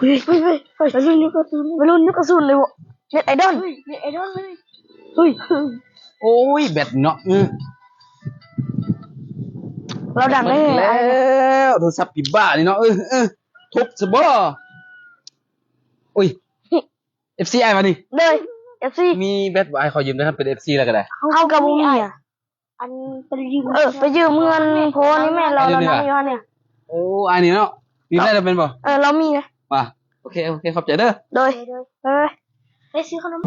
ເຮີ້ຍ ເຮີ້ຍ ເຮີ້ຍ ໄວລຸ້ນຍຸກເກົ້າສິບ ໄວລຸ້ນຍຸກເກົ້າສິບເລີຍບໍ ເນັດໄອດອນ ເຮີ້ຍ ເນັດໄອດອນເລີຍ ເຮີ້ຍ ໂອ້ຍ ແບັດເນາະ ເອີ ລາວດັງເດ້ ແລ້ວ ໂທລະສັບປີບ້ານີ້ເນາະ ເອີ ເອີ ທຸບຊະບໍ ໂອ້ຍ ເອັຟຊີອ້າຍຫວານີ້ ໂດຍ ເອັຟຊີ ມີແບັດບໍ່ ອ້າຍຂໍຢືມໄດ້ ຄັນເປັນເອັຟຊີແລ້ວກໍໄດ້ ເຮົາກໍບໍ່ມີອະ ອັນໄປຢືມ ເອີ ໄປຢືມເງິນພໍ່ນີ້ແມ່ ລາວນຳຢູ່ຫັ້ນນີ້ ໂອ້ ອ້າຍນີ້ເນາະ ມີແບດແລ້ວແມ່ນບໍ່ ເອີ ລາວມີເດ້ ວ່າ ໂອເຄ ໂອເຄ ຂອບໃຈເດີ ໂດຍ ໂດຍ ໄປ ໄປຊື້ຂະໜົມ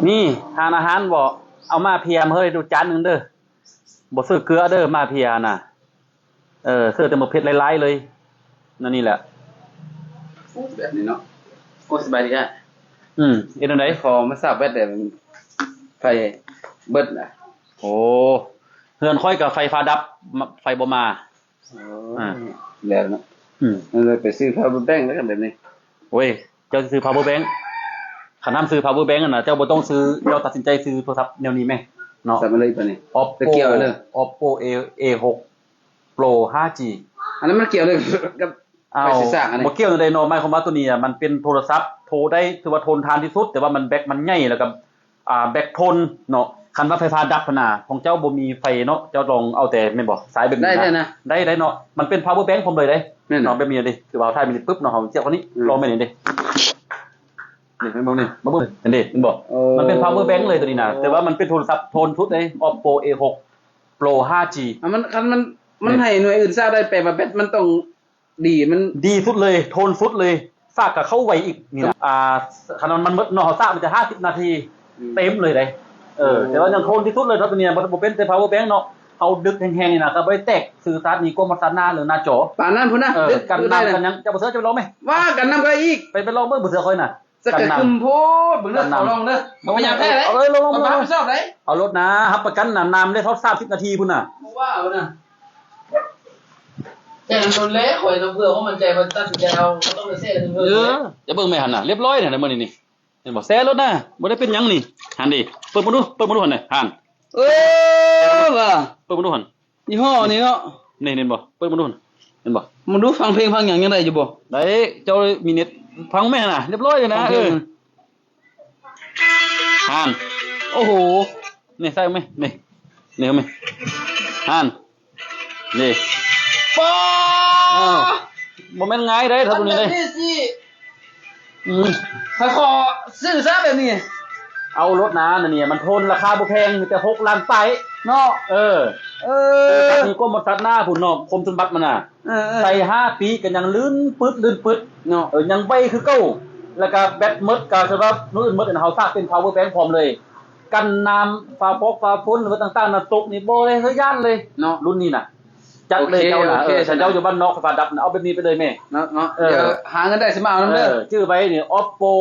ນີ້ ທານອາຫານບໍ່ ເອົາມາເພຍມາເຮີ້ຍດູຈານໜຶ່ງເດີ ບໍ່ຊື້ເກືອເດີ ມາເພຍນະ ເອີ ຊື້ແຕ່ໝາກເຜັດຫຼາຍໆເລີຍ ແນວນີ້ແຫຼະ ແບບນີ້ເນາະ ໂອ້ ສະບາຍດີອ້າຍ ອືມ ເຮັດແນວໃດ ຂໍມາຊາບແບັດແດ່ ໄຟເບິດນະ ໂອ້ ເຮືອນຂ້ອຍກໍໄຟຟ້າດັບ ໄຟບໍ່ມາ ອໍ ອາ ແລ້ວເນາະ ອືມ ເອີ ໄປຊື້ພາວເວີແບັງແລ້ວກັນແບບນີ້ ໂອ້ຍ ເຈົ້າຊິຊື້ພາວເວີແບັງ ຄັນຫ້າມຊື້ພາວເວີແບັງຫັ້ນນະ ເຈົ້າບໍ່ຕ້ອງຊື້ ເຈົ້າຕັດສິນໃຈຊື້ໂທລະສັບແນວນີ້ແມ ເນາະ ສັບມາເລີຍປານນີ້ ອອບໂປ ແລ້ວກ່ຽວເລີຍ ອອບໂປ ເອ ເອຫົກ ໂປຣ ຫ້າຈີ ອັນນັ້ນມັນກ່ຽວເລີຍກັບ ອ້າວ ໄຟຊິສ້າງອັນນີ້ ບໍ່ກ່ຽວຈັ່ງໃດເນາະ ໝາຍຄວາມວ່າໂຕນີ້ອະ ມັນເປັນໂທລະສັບ ໂທໄດ້ ຖືວ່າທົນທານທີ່ສຸດ ແຕ່ວ່າມັນແບັດມັນໃຫຍ່ ແລ້ວກໍ ອ່າ ແບັດທົນເນາະ ຄັນວ່າໄຟຟ້າດັບຫັ້ນນະ ຂອງເຈົ້າບໍ່ມີໄຟເນາະ ເຈົ້າລອງເອົາແຕ່ ແມ່ນບໍ່ ສາຍແບບນີ້ນະ ໄດ້ ໄດ້ເນາະ ມັນເປັນພາວເວີແບັງພ້ອມເລີຍເດ້ ແມ່ນ ເນາະ ແບບນີ້ເດ້ ຄືວ່າເຮົາຖ່າຍມິນິປຶບເນາະ ເຮົາສຽບເຂົ້ານີ້ ອືມ ລອງແບບນີ້ເດ້ ນີ້ ເບິ່ງນີ້ ມາເບິ່ງ ເຫັນເດ້ ເຫັນບໍ່ ໂອ້ ມັນເປັນພາວເວີແບັງເລີຍໂຕນີ້ນະ ໂອ້ ແຕ່ວ່າມັນເປັນໂທລະສັບທົນສຸດເດ້ ອອບໂປ ເອຫົກ ໂປຣ ຫ້າຈີ ອາ ມັນ ຄັນມັນ ມັນໃຫ້ໜ່ວຍອື່ນຊາກໄດ້ ແປວ່າແບັດມັນຕ້ອງ ດີ ມັນດີສຸດເລີຍ ໂທນສຸດເລີຍ ຊາກກໍເຂົ້າໄວອີກນີ້ນະ ອ່າ ຄັນມັນໝົດເນາະ ເຮົາຊາກມັນຈະຫ້າສິບນາທີ ອືມ ເຕັມເລີຍເດ້ ເອີ ໂອ້ ແຕ່ວ່າຍັງໂທນທີ່ສຸດເລີຍເນາະ ໂຕນີ້ບໍ່ ບໍ່ເປັນແຕ່ພາວເວີແບັງເນາະ ເຮົາດຶກແຮງໆນີ້ນະ ກໍບໍ່ໄດ້ແຕກ ຊື່ຊາດນີ້ກວມມາຊາດໜ້າ ຫຼືໜ້າຈໍ ປານນັ້ນພຸ້ນນະ ເອີ ກັນນ້ຳກັນຫຍັງ ເຈົ້າບໍ່ເຊື່ອ ເຈົ້າໄປລອງແມ ວ່າກັນນ້ຳກໍໄດ້ອີກ ໄປ ໄປລອງເບິ່ງ ບໍ່ເຊື່ອຂ້ອຍນະ ສະກະກຶມໂພດ ເບິ່ງເດີ ຂໍລອງເດີ ບໍ່ເປັນຫຍັງແທ້ເດ້ ເອົາເລີຍ ລອງໆ ເອົາມາ ຮັບຜິດຊອບໄດ້ ເອົາໂລດນາ ຮັບປະກັນນະ ນ້ຳໄດ້ຮອດສາມສິບນາທີພຸ້ນນະ ບໍ່ວ່າເອົານະ ແຕ່ໂດນແລ້ວ ຂ້ອຍນຳເພື່ອຄວາມໝັ້ນໃຈ ຂ້ອຍຕັດສິນໃຈເອົາ ບໍ່ຕ້ອງໄປແຊ່ເຖິງເພິ່ນ ເອີ ຈະເບິ່ງແມ່ຫັ້ນນະ ລຽບຮ້ອຍນະ ມື້ນີ້ນີ້ ເຫັນບໍ່ ແຊ່ໂລດນະ ບໍ່ໄດ້ເປັນຫຍັງນີ້ ຫັ້ນເດ ເປີດເບິ່ງດູ ເປີດເບິ່ງດູຫັ້ນນະ ຫັ້ນ ເອີ ວ່າ ເປີດເບິ່ງດູຫັ້ນ ຍີ່ຫໍ້ນີ້ເນາະ ນີ້ເຫັນບໍ່ ເປີດເບິ່ງດູ ເຫັນບໍ່ ເບິ່ງດູ ຟັງເພງຟັງຫຍັງຍັງໄດ້ຢູ່ບໍ່ ໄດ້ ເຈົ້າມີເນັດຟັງແມ່ນະ ລຽບຮ້ອຍເລີຍນະ ຟັງເພງ ເອີ ຫັ້ນ ໂອ້ໂຫ ນີ້ໃສ່ເອົາແມ່ ນີ້ ນີ້ເອົາແມ່ ຫັ້ນ ນີ້ ປ້າ ເອີ ບໍ່ແມ່ນງ່າຍເດ້ ເທົ່ານີ້ເດ້ ອັນນີ້ຊິ ອືມ ຂ້ອຍຂໍຊື້ຊະແບບນີ້ ເອົາໂລດນາ ອັນນີ້ມັນໂທນລາຄາບໍ່ແພງ ມີແຕ່ຫົກລ້ານປາຍເນາະ ເອີ ເອີ ແຕ່ຕັດນີ້ກວມໝົດຕັດໜ້າພຸ້ນເນາະ ຄວາມສົມບັດມັນນະ ເອີໆ ໃສ່ຫ້າປີກໍຍັງລື່ນປຶດ ລື່ນປຶດເນາະ ເອີ ຍັງໄວຄືເກົ່າ ແລ້ວກໍແບັດໝົດ ກໍຄືວ່າມື້ອື່ນໝົດ ເຮົາສາກເປັນພາວເວີແບັງພ້ອມເລີຍ ກັນນ້ຳ ຟ້າຟອກຟ້າຝົນ ຫຼືວ່າຕ່າງໆນະ ຕົກນີ້ບໍ່ໄດ້ເຮີ້ຍຢ້ານເລີຍເນາະ ລຸ້ນນີ້ນະ ຈັດເລີຍເຈົ້ານະ ໂອເຄ ໂອເຄ ເອີ ຖ້າເຈົ້າຢູ່ບ້ານນອກໄຟຟ້າດັບນະ ເອົາແບບນີ້ໄປເລີຍແມ່ ເນາະ ເນາະ ເອີ ດຽວຫາເງິນໄດ້ຊິມາເອົານຳເດີ ເອີ ຈື່ໄວ້ນີ້ Oppo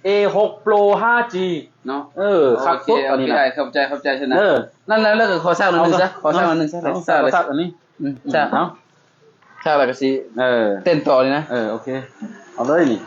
A ຫົກ Pro ຫ້າ G ເນາະ ເອີ ຄັກສຸດ ໂອເຄ ອັນນີ້ນະ ຂອບໃຈ ຂອບໃຈຊະນະ ເອີ ນັ້ນແລ້ວ ແລ້ວກໍຂໍຊາກໜ້ອຍໜຶ່ງຊະ ເອົາ ຂໍຊາກໜ້ອຍໜຶ່ງຊະ ເອົາ ເອົາ ຊາກ ເອົາ ຊາກອັນນີ້ ອືມ ເອົາ ຊາກແລ້ວກໍຊິ ເອີ ເຕັ້ນຕໍ່ນີ້ນະ ເອີ ໂອເຄ ເອົາເລີຍນີ້